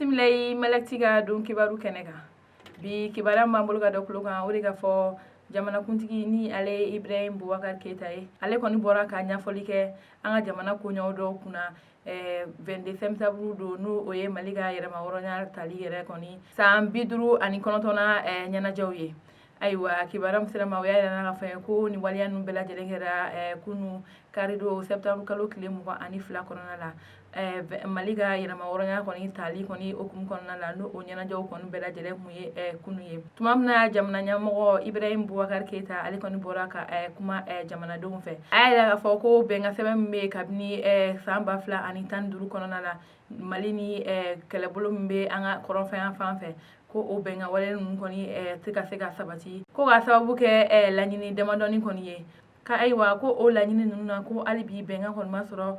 Bisimila Malactu ka don kibaru kɛnɛ kan. Bi kibaruya min b'an bolo ka da tulo kan, o de ka fɔ jamanakuntigi ni ale ye Ibrahim Boubacar Keita ye, ale kɔni bɔra ka ɲɛfɔli kɛ an ka jamana koɲɛw dɔw kunna 22 septembre don, n'o o ye Mali ka yɛrɛmahɔrɔnya tali yɛrɛ kɔni san 59nan ɲɛnajɛw ye. Ayiwa, kibaruya min sera ma, o y'a yira k'a fɔ ko nin waleya ninnu bɛɛ lajɛlen kɛra kunu karidon, septembre kalo tile 22 kɔnɔna la, Mali ka yɛrɛmahɔrɔnya kɔni tali kɔni hukumu kɔnɔna la, n'o o ɲɛnajɛw kɔni bɛɛ lajɛlen kun ye kunu ye. Tuma min na jamana ɲɛmɔgɔ Ibrahim Boubacar Keita, ale kɔni bɔra ka kuma jamanadenw fɛ, a y'a yira k'a fɔ ko bɛnkan sɛbɛn min bɛ yen kabini san 2015 kɔnɔna la, Mali ni kɛlɛbolo min bɛ an ka kɔrɔnfɛ fan fɛ, ko o bɛnkan wale ninnu kɔni tɛ ka se ka sabati, ko ka sababu kɛ laɲini damadɔni kɔni ye. Ka ayiwa, ko o laɲini ninnu na, ko hali bi bɛnkan kɔni ma sɔrɔ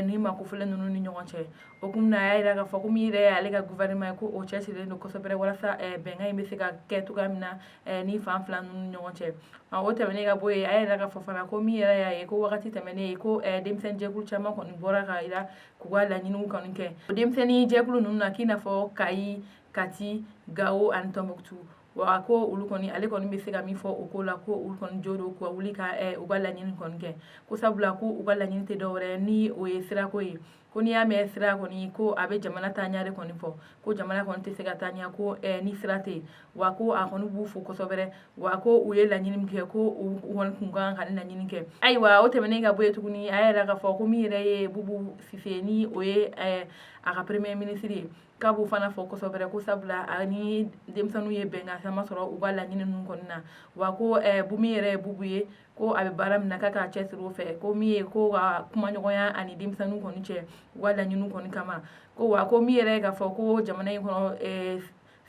ni maa kofɔlen ninnu ni ɲɔgɔn cɛ. O kun na, a y'a jira k'a fɔ ko min yɛrɛ ale ka gouvernement ye, ko o cɛsirilen don kosɛbɛ walasa bɛnkan in bɛ se ka kɛ cogoya min na ni fan fila ninnu ni ɲɔgɔn cɛ. O tɛmɛnen ka bɔ yen, a y'a jira k'a fɔ fana ko min yɛrɛ y'a ye ko wagati tɛmɛnen, ko denmisɛnnin jɛkulu caman kɔni bɔra ka jira k'u ka laɲiniw kɔni kɛ. O denmisɛnnin jɛkulu ninnu na, k'i n'a fɔ Kayi, Kati, Gawo ani Tɔnbukutu. Wa ko olu kɔni, ale kɔni bɛ se ka min fɔ o ko la, ko olu kɔni jo don ka wuli ka u ka laɲini kɔni kɛ, ko sabula ko u ka laɲini tɛ dɔwɛrɛ ni o ye sirako ye. Ko n'i y'a mɛn sira kɔni, ko a bɛ jamana taa ɲɛ de kɔni fɔ, ko jamana kɔni tɛ se ka taa ɲɛ ko ni sira tɛ yen. Wa ko a kɔni b'u fo kosɛbɛ, wa ko u ye laɲini min kɛ, ko u kɔni kun kan ka nin laɲini kɛ. Ayiwa, o tɛmɛnen ka bɔ yen tuguni, a y'a jira k'a fɔ ko min yɛrɛ ye Bubu Sise, ni o ye a ka premier ministre ye, k'a b'o fana fɔ kosɛbɛ, ko sabula ani denmisɛnninw ye bɛnkan caman sɔrɔ u ka laɲini ninnu kɔni na. Wa ko min yɛrɛ ye Bubu ye, ko a bɛ baara min na, k'a k'a cɛsiri o fɛ, ko min ye ko ka kumaɲɔgɔnya ani denmisɛnninw kɔni cɛ u ka laɲiniw kɔni kama. Ko wa ko min yɛrɛ ye k'a fɔ ko jamana in kɔnɔ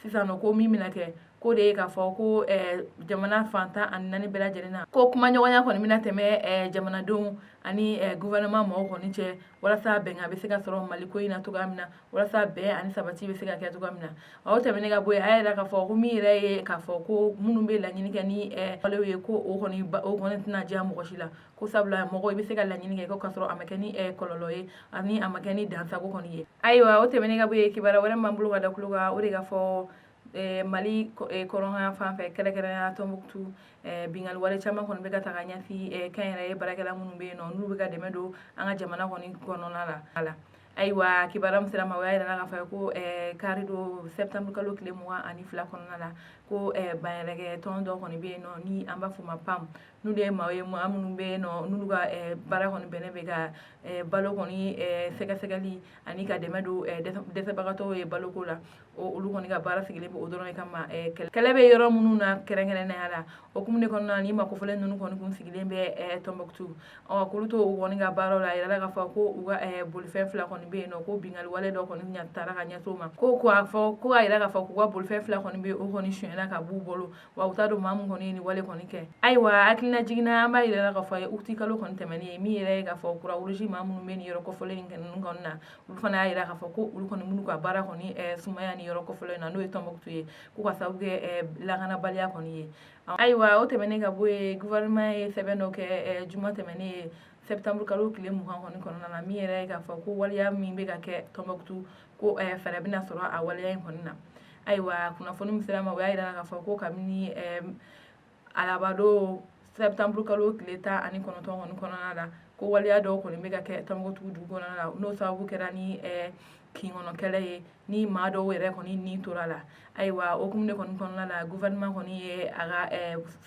sisan nɔ, ko min bɛna kɛ, ko de ye k'a fɔ ko jamana fan 14 bɛɛ lajɛlen na, ko kumaɲɔgɔnya kɔni bɛna tɛmɛ jamanadenw ani gouvernement mɔgɔw kɔni cɛ, walasa bɛnkan bɛ se ka sɔrɔ Mali ko in na cogoya min na, walasa bɛn ani sabati bɛ se ka kɛ cogoya min na. O tɛmɛnen ka bɔ yen, a y'a jira k'a fɔ ko min yɛrɛ ye k'a fɔ ko minnu bɛ laɲini kɛ ni walew ye, ko o kɔni tɛna diya mɔgɔ si la, ko sabula mɔgɔ i bɛ se ka laɲini kɛ ko k'a sɔrɔ a ma kɛ ni kɔlɔlɔ ye ani a ma kɛ ni dansago kɔni ye. Ayiwa, o tɛmɛnen ka bɔ yen, kibaruya wɛrɛ min b'an bolo ka da tulo kan, o de ka fɔ Mali kɔrɔn fan fɛ, kɛrɛnkɛrɛnnenya Tɔnbukutu, binkanni wale caman kɔni bɛ ka ta ka ɲɛsin kɛnyɛrɛye baarakɛla minnu bɛ yen nɔ, n'u bɛ ka dɛmɛ don an ka jamana kɔni kɔnɔna la. Ayiwa, kibaruya min sera ma, o y'a yira k'a fɔ ko kari don, septembre kalo tile 22 kɔnɔna la, ko baɲɛrɛkɛ tɔn dɔ kɔni bɛ yen nɔ, ni an b'a fɔ o ma PAM, n'olu ye maa ye, maa minnu bɛ yen nɔ, n'olu ka baara kɔni bɛnnen bɛ ka balo kɔni sɛgɛsɛgɛli ani ka dɛmɛ don dɛsɛbagatɔw ye baloko la. Olu kɔni ka baara sigilen bɛ o dɔrɔn de kama, kɛlɛ bɛ yɔrɔ minnu na kɛrɛnkɛrɛnnenya la. O hukumu de kɔnɔna na, ni maa kofɔlen ninnu kɔni kun sigilen bɛ Tɔnbukutu, ɔ k'olu to u kɔni ka baaraw la, a yirala k'a fɔ ko u ka bolifɛn fila kɔni bɛ yen nɔ, ko binkanni wale dɔ kɔni taara ka ɲɛsin o ma, ko k'a fɔ ko k'a yira k'a fɔ k'u ka bolifɛn fila kɔni bɛ o kɔni sonyɛna ka b'u bolo, wa u t'a dɔn maa min kɔni ye nin wale kɔni kɛ. Ayiwa, hakilina jiginna, an b'a yira k'a fɔ uti kalo kɔni tɛmɛnen ye, min yɛrɛ ye k'a fɔ Croix-Rouge maa minnu bɛ nin yɔrɔ kofɔlen ninnu kɔni na, olu fana y'a yira k'a fɔ ko olu kɔni minnu ka baara kɔni sumaya ni yɔrɔ kofɔlen na, n'o ye Tɔnbukutu ye, k'u ka sababu kɛ lakanabaliya kɔni ye. Ayiwa, o tɛmɛnen ka bɔ yen, gouvernement ye sɛbɛn dɔ kɛ juma tɛmɛnen ye, septembre kalo tile 20 kɔni kɔnɔna na, min yɛrɛ ye k'a fɔ ko waleya min bɛ ka kɛ Tɔnbukutu, ko fɛɛrɛ bɛna sɔrɔ a waleya in kɔni na. Ayiwa, kunnafoni min sera ma, o y'a yira k'a fɔ ko kabini arabadon, septembre kalo tile 19 kɔni kɔnɔna la, ko waleya dɔw kɔni bɛ ka kɛ Tɔnbukutu dugu kɔnɔna la, n'o sababu kɛra ni kin kɔnɔ kɛlɛ ye, ni maa dɔw yɛrɛ kɔni ni tora la. Ayiwa, o hukumu de kɔni kɔnɔna la, gouvernement kɔni ye a ka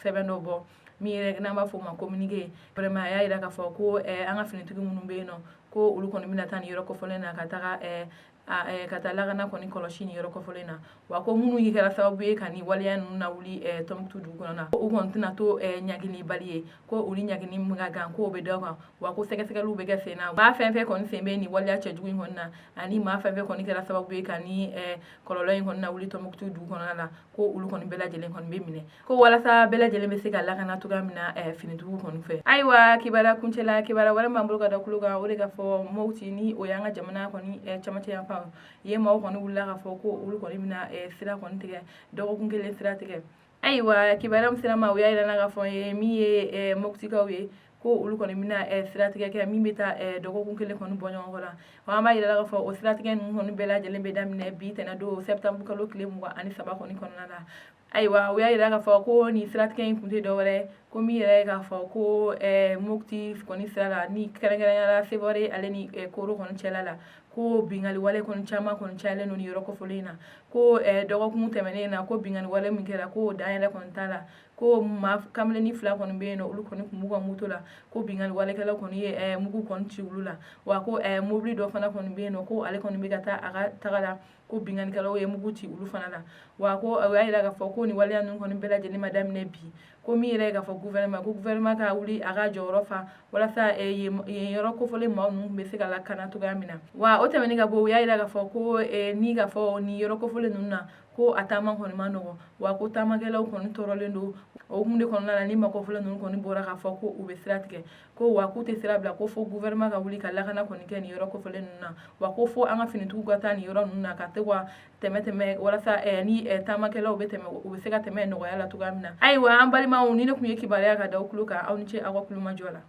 sɛbɛn dɔ bɔ, min yɛrɛ n'an b'a fɔ o ma communiqué. Vraiment, a y'a yira k'a fɔ ko an ka finitigi minnu bɛ yen nɔ, ko olu kɔni bɛna taa nin yɔrɔ kofɔlen na, ka taa lakana kɔni kɔlɔsi nin yɔrɔ kofɔlen na. Wa ko minnu kɛra sababu ye ka nin waleya ninnu lawuli Tɔnbukutu dugu kɔnɔ na, u kɔni tɛna to ɲagilibali ye, ko u ni ɲagini min ka kan, k'o bɛ da kan. Wa ko sɛgɛsɛgɛliw bɛ kɛ sen na, maa fɛn fɛn kɔni sen bɛ nin waleya cɛjugu in kɔni na, ani maa fɛn fɛn kɔni kɛra sababu ye ka ni kɔlɔlɔ in kɔni lawuli Tɔnbukutu dugu kɔnɔna la, ko olu kɔni bɛɛ lajɛlen kɔni bɛ minɛ, ko walasa bɛɛ lajɛlen bɛ se ka lakana cogoya min na finitigiw kɔni fɛ. Ayiwa, kibaruya kuncɛla, kibaruya wɛrɛ b'an bolo ka da tulo kan, o de ka fɔ Mopti, ni o y'an ka jamana kɔni camancɛ yanfan ye, maaw kɔni wulila k'a fɔ ko olu kɔni bɛna sira kɔni tigɛ, dɔgɔkun kelen sira tigɛ. Ayiwa, kibaruya min sera ma, o y'a yira k'a fɔ ye min ye Moptikaw ye. Ko olu kɔni bɛna siratigɛ kɛ min bɛ taa dɔgɔkun kelen kɔni bɔ ɲɔgɔn kɔ la. Wa an b'a yira k'a fɔ o siratigɛ ninnu kɔni bɛɛ lajɛlen bɛ daminɛ bi tɛnɛn don, septembre kalo tile 23 kɔni kɔnɔna la. Ayiwa, u y'a yira k'a fɔ ko nin siratigɛ in kun tɛ dɔwɛrɛ ko min yɛrɛ k'a fɔ ko Mopti kɔni sira la, ni kɛrɛnkɛrɛnnenya la Sevare ale ni Koro kɔni cɛla la, ko bingali wale kɔni caman kɔni cayalen don nin yɔrɔ kofɔlen in na. Ko dɔgɔkun tɛmɛnen na, ko bingali wale min kɛra, ko dan yɛrɛ kɔni t'a la. Ko maa kamalennin fila kɔni bɛ yen nɔ, olu kɔni tun b'u ka moto la, ko bingali walekɛlaw kɔni ye mugu kɔni ci olu la. Wa ko mobili dɔ fana kɔni bɛ yen nɔ, ko ale kɔni bɛ ka taa a ka taga la, ko bingalikɛlaw ye mugu ci olu fana la. Wa ko o y'a yira k'a fɔ ko nin waleya ninnu kɔni bɛɛ lajɛlen ma daminɛ bi. Ko min yɛrɛ ye k'a fɔ gouvernement, ko gouvernement ka wuli a ka jɔyɔrɔ fa walasa yen yɔrɔ kofɔlen maa ninnu bɛ se ka lakana cogoya min na. Wa o tɛmɛnen ka bɔ, u y'a yira k'a fɔ ko ni k'a fɔ nin yɔrɔ kofɔlen ninnu na, ko a taama kɔni ma nɔgɔ, wa ko taamakɛlaw kɔni tɔɔrɔlen don. O hukumu de kɔnɔna la, ni maa kofɔlen ninnu kɔni bɔra k'a fɔ ko u bɛ sira tigɛ, ko wa k'u tɛ sira bila ko fo gouvernement ka wuli ka lakana kɔni kɛ nin yɔrɔ kofɔlen ninnu na. Wa ko fo an ka finitigiw ka taa nin yɔrɔ ninnu na ka to ka tɛmɛ tɛmɛ walasa ni taamakɛlaw bɛ tɛmɛ, u bɛ se ka tɛmɛ nɔgɔya la cogoya min na. Ayiwa, an balimaw, ni ne tun ye kibaruya ka da aw tulo kan. Aw ni ce aw ka tulomajɔ la.